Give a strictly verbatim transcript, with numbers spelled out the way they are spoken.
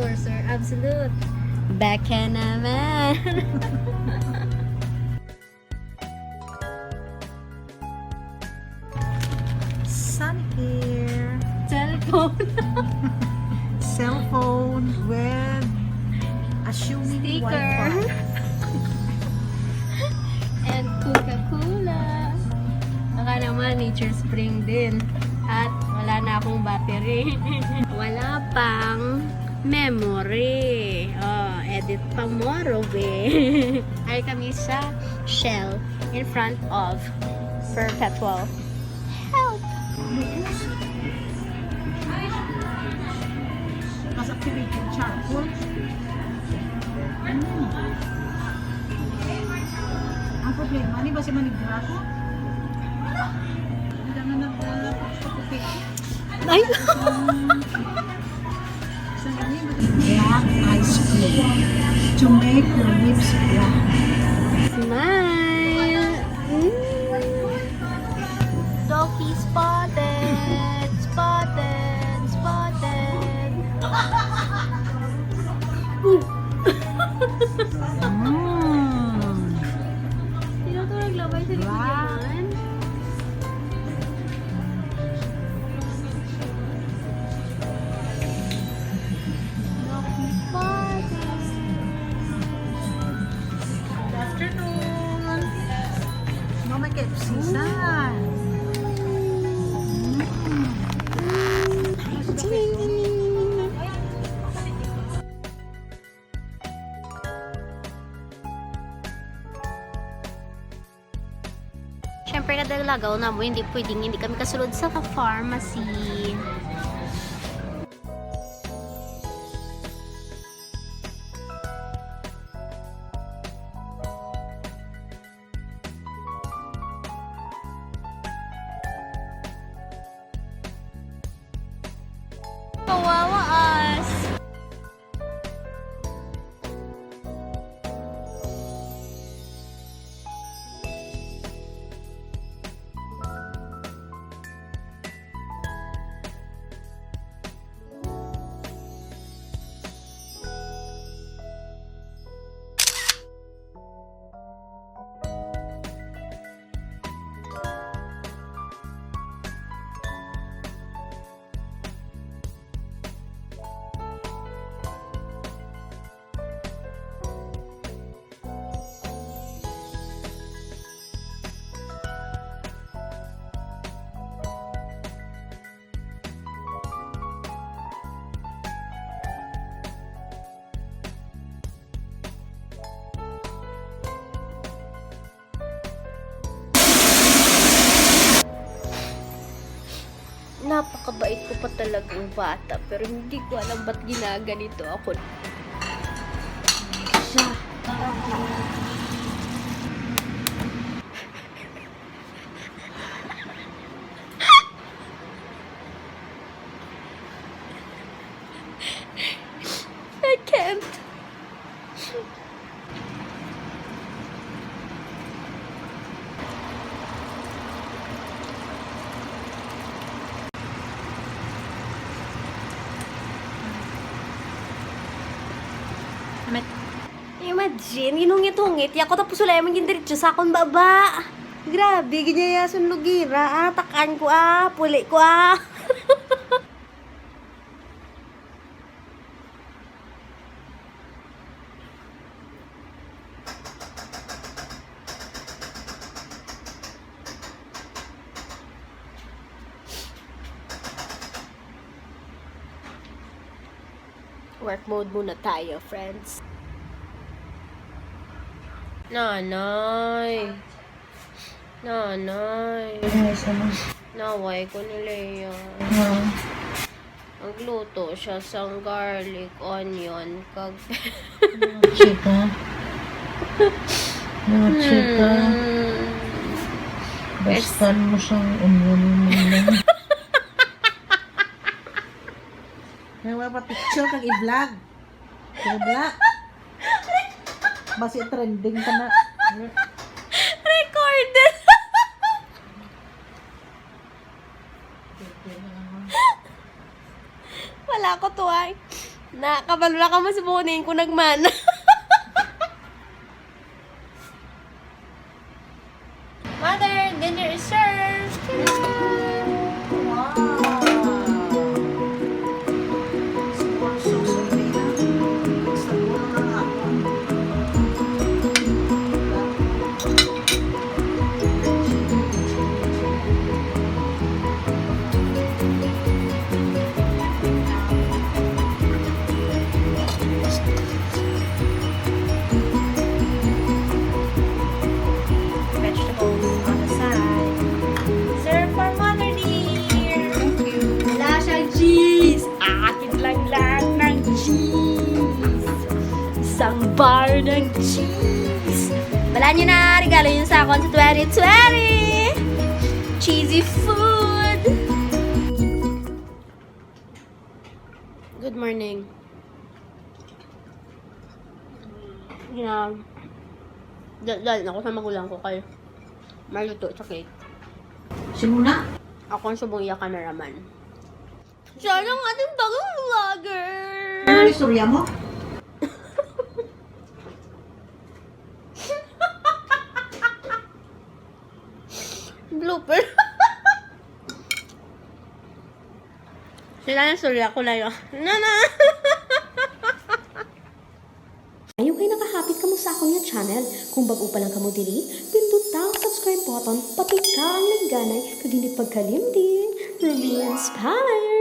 Sir, sir, absolute. Baka naman. Sunicare. Cellphone. Cellphone with assuming Sticker. Wi-Fi. And Coca-Cola. Baka naman, Nature Spring din. At wala na akong battery. Wala pang memory. Oh, edit pa mo, Ruby. Ay kami sa Shell in front of Perpetual Health. Mas activated charcoal. Mm. Ang problema, ni ba si Manigra ko? Hindi nga nag-, uh, puti. Ay! Black ice cream to make your lips black. Smile! Mm. Doki spotted, spotted, spotted. Mm. Tinuturag labay sa likod Wow. Yan. Good afternoon. Mama Kepsi, san? Mm. Siyempre, kada lagaw namo, hindi pwedeng hindi kami kasulod sa pharmacy. Kawawa us. Napakabait ko pa talagang bata, pero hindi ko alam ba't ginaganito ako. Siya. I can't. Imagine, ginhungit-hungit ya ko, tapos wala man gindiretso sa akon baba. Grabe, ginyayason lugira, ah. Tak-an ko, ah. Puli ko, ah. Work mode muna tayo, friends. Nanay. Nanay. Ay, sama. Naway ko ni Lea. Ah. Nagluto siya sang garlic, onion, kag Mga chika. Mga chika. Hmm. Bastan mo sang onion mo lang. May mga pa-picture kag i-vlog. Kag i-vlog. Basi trending ka na. Recorded. Wala ko to ay. Nakabalo na kamo sa buning ko nagman. Mother, dinner is served. Wow! Vegetables on the side. Serve for mother, dear. Thank you. Wala siyang cheese. Akin lang lahat ng cheese. Isang bar ng cheese. Wala niyo na, regalo yun sa akon sa twenty twenty. Cheesy food. Good morning. Yan. Dal-dal ako sa magulang ko kay maluto sa cake. Simuna. Ako ang subong iya cameraman. Siya lang ating bagong vlogger. Ano ang istorya mo? Blooper. Sila na, sorry, ako na yun. Nana! Ayaw kay nakahapit kamo sa akon nga channel. Kung bag-o pa lang kamo diri, pinduta ang subscribe button, patika ang lingganay, kag hindi pagkalimti. Rumi Inspire!